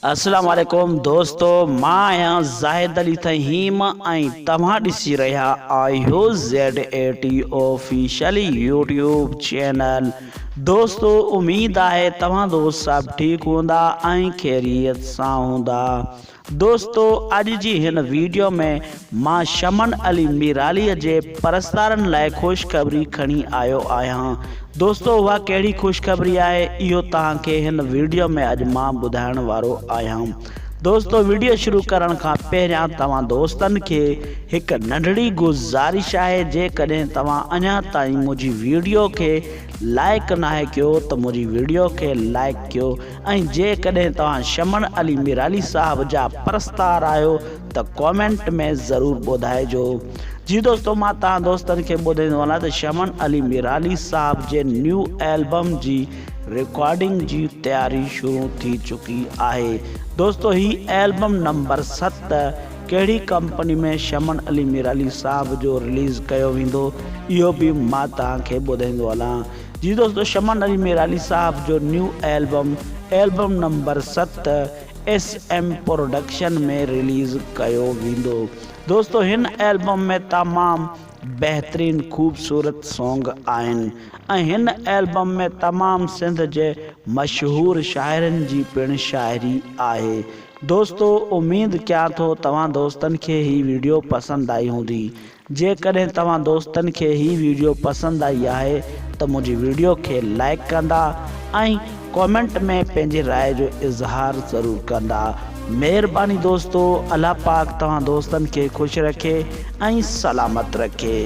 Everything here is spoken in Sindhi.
السلام عليڪم دوستو مان آهيان زاهد علي ٿهيم ۽ توهان ڏسي رهيا آهيو Z A T official YouTube channel دوستو اميد آهي توهان دوست سڀ ٺيڪ هوندا ۽ خيريت سان هوندا دوستو اڄ جي هن ويڊيو ۾ مان شمن علي ميرالي جي پرستارن لاء خوشخبري کڻي آيو آهيان دوستو اها ڪهڙي خوشخبري آهي اهو توهان کي هن ويڊيو ۾ اڄ مان ٻڌائڻ وارو آهيان دوستو ويڊيو شروع ڪرڻ کان پهريان توهان دوستن کي هڪ ننڍڙي گذارش آهي جيڪڏهن توهان اڃا تائين منهنجي ويڊيو کي لائيڪ ناهي ڪيو ته منهنجي ويڊيو کي لائيڪ ڪيو ۽ جيڪڏهن توهان شمن علي ميرالي صاحب جا پرستار آهيو ته ڪامينٽ ۾ ضرور ٻڌائجو. جي دوستو مان توهان دوستن کي ٻڌائيندو هلان ته شمن علي ميرالي صاحب جي نيو البم جي رڪارڊنگ جي تياري شروع ٿي چڪي آهي دوستو هي البم نمبر ست ڪهڙي ڪمپني ۾ شمن علي ميرالي صاحب جو رليز ڪيو ويندو اهو به مان توهان کي ٻڌائيندو هلان. جي دوستو شمن علي ميرالي صاحب جو نيو البم البم نمبر ست ايس ايم پروڊڪشن ۾ رليز ڪيو ويندو دوستو هن البم ۾ تمام بهترين خوبصورت سونگ آهن ۽ هن البم ۾ تمام سنڌ جي مشهور شاعرن جي پڻ شاعري آهي دوستو اميد ڪيان ٿو توهان دوستن کي هي ويڊيو پسند آئي هوندي جيڪڏهن توهان دوستن کي هي ويڊيو پسند آئي آهي ته منهنجي ويڊيو کي لائيڪ ڪندا ۽ ڪامينٽ ۾ پنهنجي راء جو اظهار ضرور ڪندا مهرباني دوستو الله پاڪ توهان دوستن کي خوش رکي ۽ سلامت رکي.